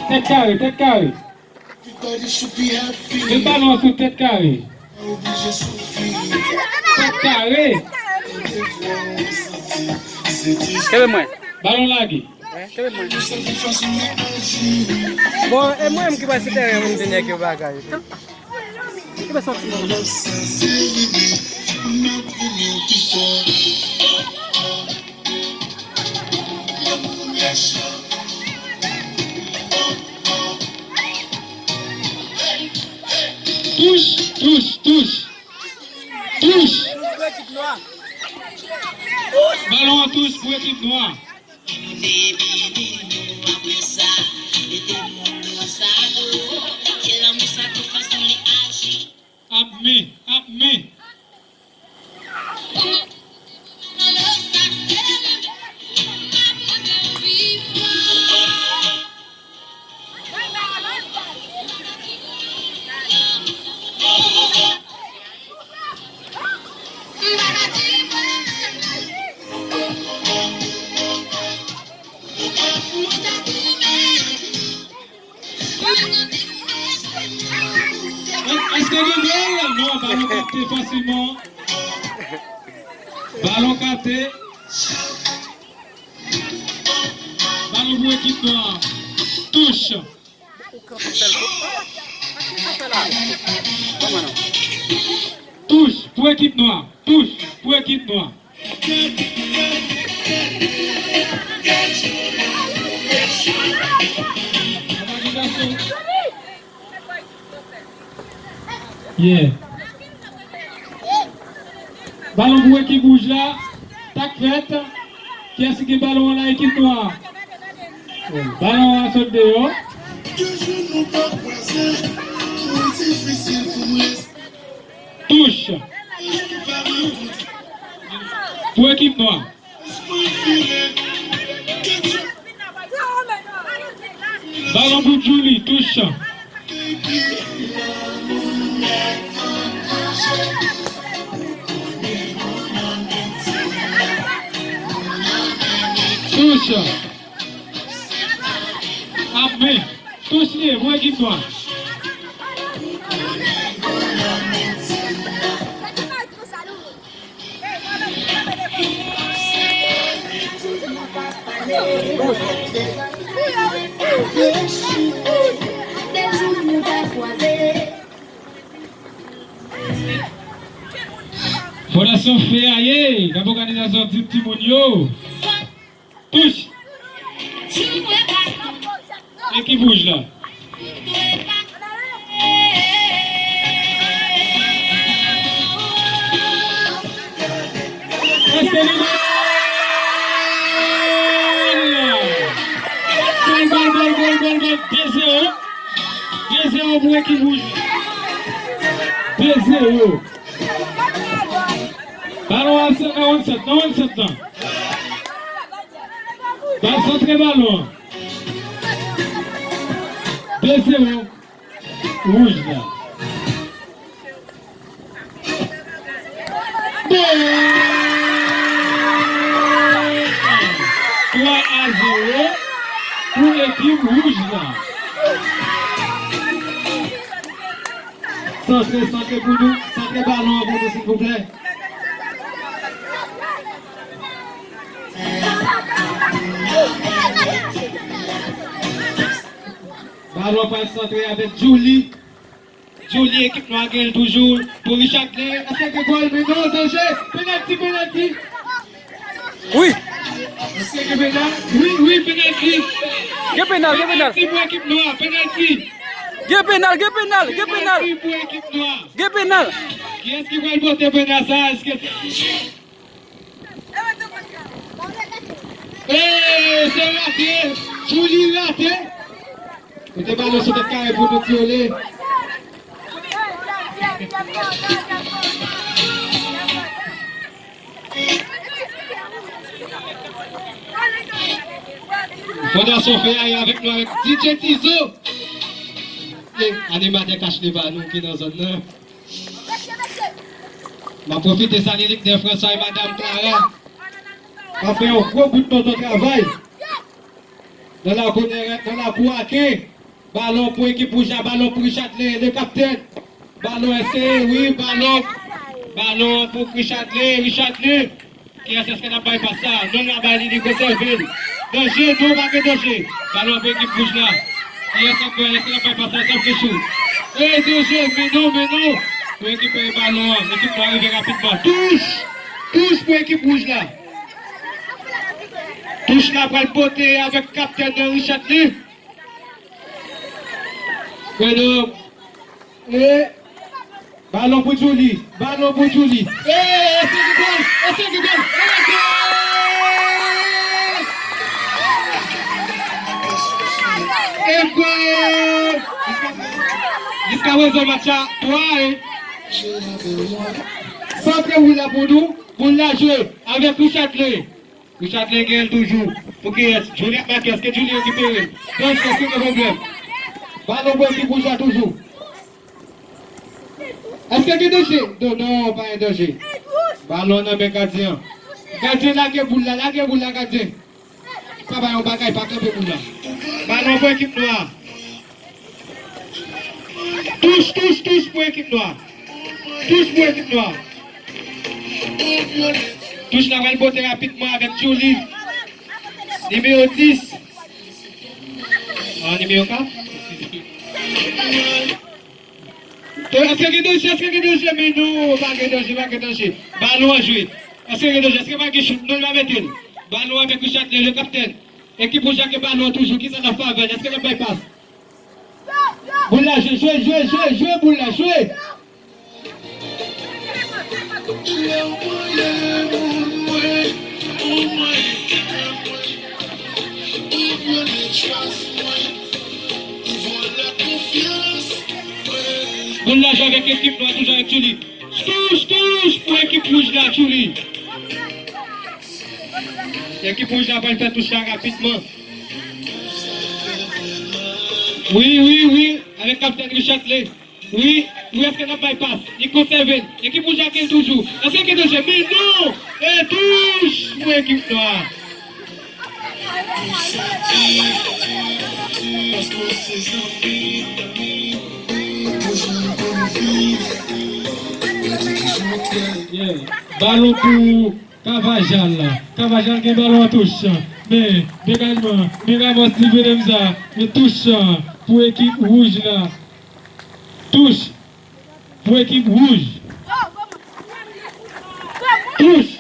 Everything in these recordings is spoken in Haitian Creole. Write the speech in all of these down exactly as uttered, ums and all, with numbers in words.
Tèt kare, tèt kare. Met balon an sou tèt kare. Tèt kare. Kenbe mwen. Balon lage. Kenbe mwen. Bon, e mwen menm ki pral sou teren pou m di nèg yo bagay. Kenbe soti. Touch, touch, touch. Touch. Balon an touch pou ekip nwa. Ap men, ap men. Èske gen gòl? Non, balon kapte fasilman. Balon kapte. Balon pou ekip nwa. Touch. Ou kanpe sèl kou. Touch pou ekip nwa. Touch pou ekip nwa. Yeah. Balon pou ekip wouj la. Sa k fèt? Kiyès ki gen balon an la, ekip nwa? Balon an sot deyò. Touch. Pou ekip nwa. Balon pou Djouly, touch. Touch. Ap men. Touch li ye pou ekip nwa. Fondasyon Fè a ye, k ap òganizasyon ti, timoun yo. Touch. Ekip wouj la. Èske li gòl? Gòl, gòl, gòl, gòl, gòl, gòl, de zewo. De zewo pou ekip wouj. De zewo. Balon an nan rann sèt, nan rann sèt lan. Bal santre balon an. De zewo. Wouj la. Bon! Twa a zewo pou ekip wouj la. Santre, santre pou nou. Santre balon an pou nou, silvouplè. Balon pral santre avèk Djouly. Djouly, ekip nwa gen l toujou. Pou Richard Clay. Èske gen gòl? Men non, danje. Penalti, penalti. Wi. Èske gen penal? Wi, wi, penalti. Gen penal, gen penal. Penalti pou ekip nwa, penalti. Gen penal, gen penal, gen penal. Penalti pou ekip nwa. Gen penal. Kiyès ki pral pote penal sa? Èske se Ee, se rate! Djouly rate! Mete balon sou tèt kare pou nou tire. Fondasyon Fè a ye avèk nou avèk D J Tizo. E animatè kach li ba nou ki nan zòn nan. M ap pwofite salye Liknè Franswa e madanm Clara. M ap fè yon gwo bout tonton travay. Nan lakou Nèrèt, nan lakou Aken. Balon pou ekip wouj la, balon pou Richardley, le kaptèn. Balon èske, wi, balon. Balon pou Richardley, Richardley. Kiyès èske n ap bay pas la? Non, n ap bay li, li konsève l. Danje, non, pa gen danje. Balon pou ekip wouj la. Kiyès ap bay, èske n ap bay pas la? Sa fè chou. E danje, men non, men non. Pou ekip, e, balon an, ekip nwa rive rapidman. Touch! Touch pou ekip wouj la. Touch la pral pote avèk kaptèn nan Richardley. Men non. E balon pou Djouly. Balon pou Djouly. E, èske gen gòl? Èske gen gòl? E gòl! E gòl! Jiskaprezan match la twa a. Santre boul la pou nou. Boul la jwe avèk Richardley. Richardley gen l toujou. Pou kiyès? Djouly ap make. Èske Djouly rekipere l? Danje, èske gen pwoblèm? Balon pou ekip wouj la toujou. Èske gen danje? Non, non, pa gen danje. Balon nan men gadyen an. Gadyen, lage boul la, lage boul la, gadyen. Pa bay yon bagay, pa kanpe boul la. Balon pou ekip nwa. Touch, touch, touch pou ekip nwa. Touch pou ekip nwa. Touch la pral pote rapidman avèk Djouly. Nimewo dis. Ah, nimewo kat. Èske gen danje? Èske gen danje? Men non, pa gen danje, pa gen danje. Balon an jwe. Èske gen danje? Èske pa gen chout? Non, li pa mete l. Balon avèk Richardley, le kaptèn. Ekip wouj la gen balon toujou. Kisa n ap fè avè l? Èske n ap bay pas? Boul la jwe, jwe, jwe, jwe, jwe, boul la jwe. Boul la jwe avèk ekip nwa, toujou avèk Djouly. Touch, touch pou ekip wouj la, Djouly. Ekip wouj la pral fè touch la rapidman. Wi, wi, wi. Avèk kaptèn Richardley. Wi, wi, èske n ap bay pas? Li konsève l. Ekip wouj la gen l toujou. Èske gen danje? Men non! E touch pou ekip nwa. Yeah. Balon pou Kavajal. Kavajal gen balon an, touch. Men, degajman. Men Ramos li mennen sa. Men touch pou ekip wouj la. Touch pou ekip wouj. Touch.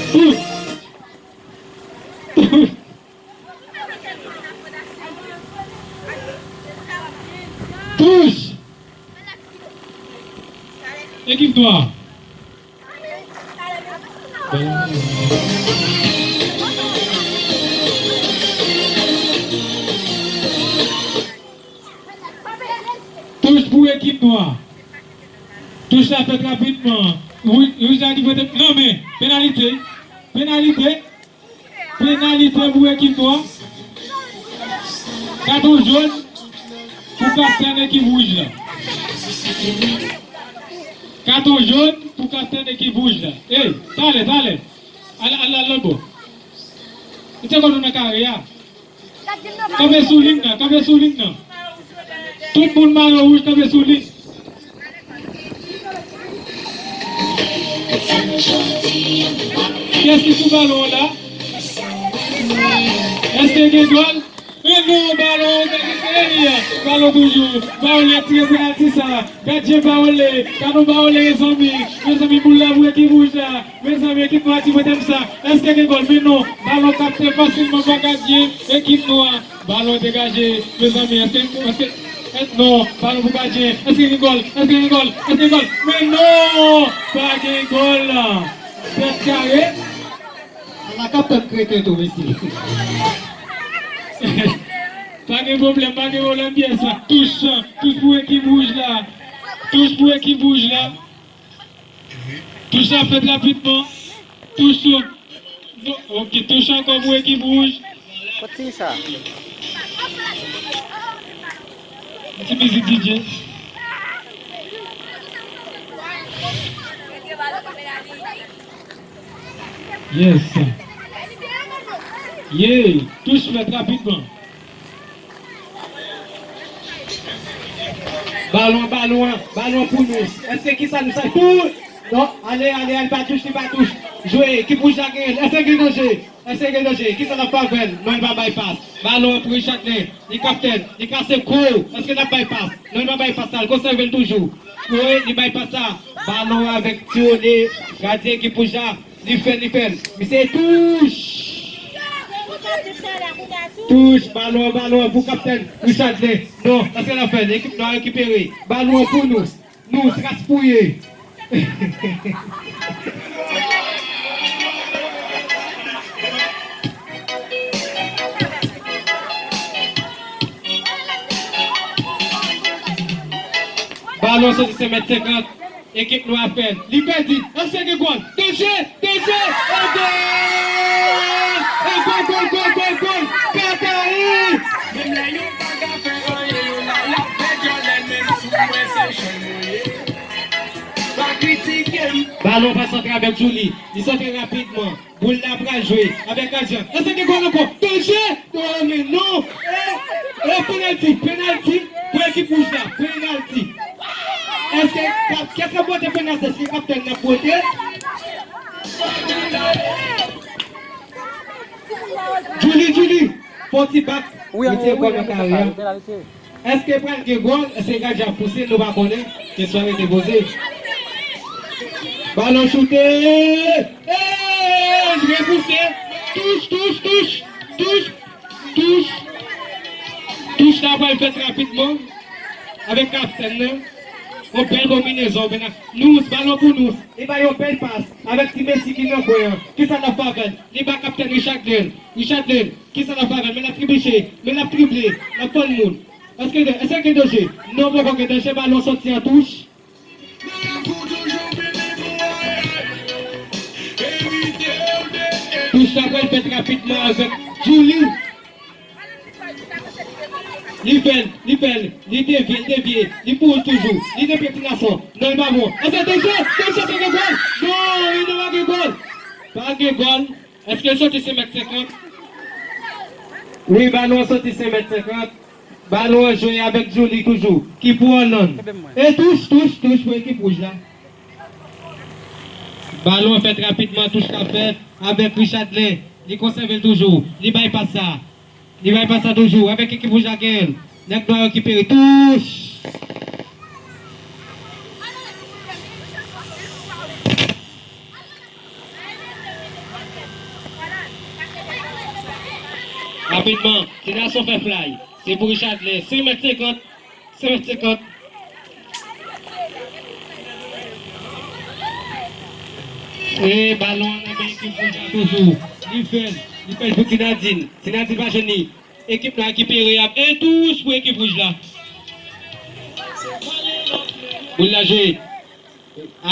Touch. Touch! Ekip nwa. Touch pou ekip nwa. Touch la fèt rapidman. Wi, Wi Jadi pote. Non, men, penalite. Penalite. Penalite pou ekip nwa. Katon jòn pou kaptèn ekip wouj la. Katon jòn pou kaptèn ekip wouj la. Ey, talè, talè. Al, al, al lòt bò. Ou te konn nou nan kare a. Kanpe sou liy nan, kanpe sou liy nan. Tout moun mayo wouj kanpe sou liy. Kiyès ki sou balon an la? Èske gen gòl? Men non, balon, ey, balon toujou. Baole ap tire penalti sa. Gadyen Baole, Kanon Baole, mezanmi. Mezanmi, boul la pou ekip wouj la. Mezanmi, ekip nwa ti pote m sa. Èske gen gòl? Men non, balon kapte fasilman pa gadyen ekip nwa. Balon degaje, mezanmi, èske, èske, èske, non, balon pou gadyen, èske gen gòl, èske gen gòl, èske gen gòl, men non, pa gen gòl, tèt kare. Ala kaptèn kreten tou, mesye. Pa gen pwoblèm, pa gen pwoblèm, pyès, touch, touch pou ekip wouj la, touch pou ekip wouj la. Touch la fèt rapidman. Touch sou. Ok, touch ankò pou ekip wouj. Kot ti sa? Ti mizik D J. Yes. Yeah. Touch mèt rapidman. Balon, balon, balon pou nou. Èske kisa nou sa? Touch! Non, ale, ale, ale, pa touch, li pa touch. Jwe, ekip wouj la genyen. Èske gen danje? Èske gen danje? Kisa n ap fè avè l? Non, li pa bay pas. Balon pou Richardley. Li kaptèn. Li kase kou. Èske n ap bay pas? Non, li pa bay pas la. Li konsève l toujou. Wi, li bay pas la. Balon avèk Tiwone. Gadyen ekip wouj la. Li fè l, li fè l. Misye touch. Touch. Balon, balon pou kaptèn Richardley. Non, èske l ap fè l? Ekip nwa rekipere. Balon pou nou. Nou, Straspouye. Balon soti senk mèt senkant. Ekip nwa a fè l. Li pèdi. Èske gen gòl? Danje! Danje! E gòl! E gòl, gòl, gòl, gòl, gòl! Katari! Menm lè yo pa ka fè anyen, yo la, y ap fè djòlè, menm si w wè se jèn ou ye. Pa kritike m. Balon pase atravè Julie. Li soti rapidman. Boul la pral jwe avèk Adjan. Èske gen gòl ankò? Danje! Oh, men non! E, e, penalti, penalti pou ekip wouj la, penalti. Èske, kèk k ap bwote penalti? Èske kaptèn nan ap bwote? Julie, Julie, fò ti bak. Wi, wi, wi, wi, wi, wi, wi. Èske pral gen gòl? Èske gadyen ap pouse? Nou pa konnen. Kesyon rete poze. Balon choute. Hey! Byen pouse. Touch, touch, touch. Touch. Touch. Touch la pral fèt rapidman. Avèk kaptèn nan. Yon bèl konbinezon. Nous, balon pou nous. Li bay yon bèl pas. Avèk ti Messi ki nan kwen an. Kisa n ap fè avè l? Li ba kaptèn Richardley. Richardley. Kisa l ap fè avè l? Men l ap tribiche, men l ap trible, l ap fann moun. Èske, èske gen danje? Non, poko gen danje, balon soti an touch. Touch la pral fèt rapidman avèk Julie. Li fè l, li fè l, li devye, li devye, li pou toujou, li nan pye ti gason. Non, li pa bon. Èske danje? Danje, èske gen gòl? Non, li pa gen gòl. Pa gen gòl. Èske l soti senk mèt senkant? Wi, balon an soti senk mèt senkant. Balon an jwe avèk Julie toujou. Ki pou Orlande. E touch, touch, touch pou ekip wouj la. Balon an fèt rapidman, touch la fèt avèk Richardley. Li konsève l toujou. Li bay pas sa. Li bay pas sa toujou avèk ekip wouj la genyen l. Nèg nwa yo ki pere. Touch! Rapidman, ti gason fè fly. Se pou Richardley. Senk mèt senkant. Senk mèt senkant. E balon an nan men ekip wouj la toujou. Li fè l. Li fè l pou Ti Nadine. Ti Nadine pa jwenn li. Ekip la rekipere ap. E touch pou ekip wouj la. Boul la jwe.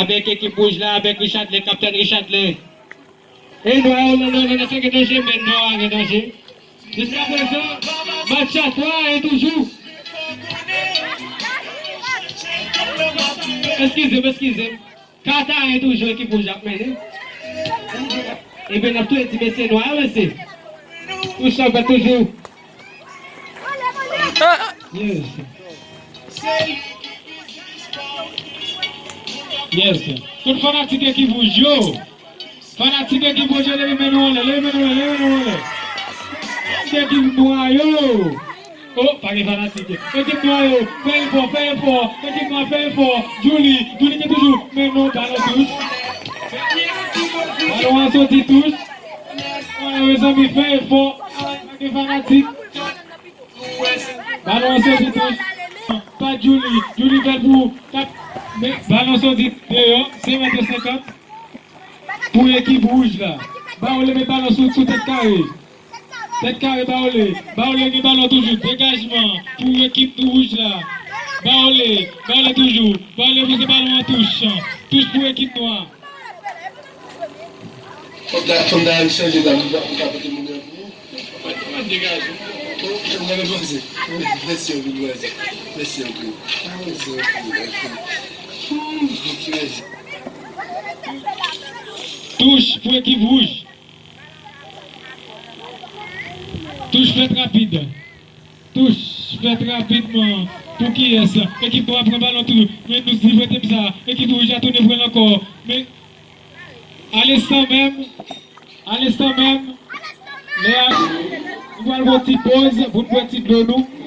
Avèk ekip wouj la, avèk Richardley, kaptèn Richardley. E nwa yo, non, non, non, non, se gen danje, men non, a gen danje. Jiskaprezan, match la twa a en toujou. Eskize m, eskize m. Kat a en toujou, ekip wouj ap mennen. Ebyen, n ap touye ti mesye nwa yo, mesye. Touch la fèt toujou. Yes. Yes. Tout fanatik ekip wouj yo. Fanatik ekip wouj yo, leve men nou anlè, leve men nou anlè, leve men nou anlè. Fanatik ekip nwa yo. Oh, pa gen fanatik. Ekip nwa yo, fè efò, fè efò. Ekip nwa, fè efò. Julie, Julie ki toujou. Men non, balon touch. Balon an soti touch. Mezanmi, fè efò. Pa gen fanatik. Balon an soti touch. Pa Julie. Julie fè l pou kat. Men balon soti deyò. Senk mèt senkant. Pou ekip wouj la. Baole met balon sou, sou tèt kare. Tèt kare Baole. Baole gen balon toujou. Degajman pou ekip wouj la. Baole. Baole toujou. Baole pouse balon an touch. Touch pou ekip nwa. Fòk ta, fòk ta al chanje dam, m ka, m ka pote moun nan pou ou. Mwen, mwen degaje. Oh, mwen degaje. Mèsi anpil, mèsi. Mèsi anpil. Mèsi anpil, mèsi. Hum, mèsi. Touch pou ekip wouj. Touch fèt rapid. Touch fèt rapidman. Pou kiyès? Ekip nwa pran balon tou. Men nou si vote m sa. Ekip wouj la tounen pran l ankò. Men alenstan menm, alenstan menm, lè a, nou pral pran ti poz pou n bwè ti dlo nou.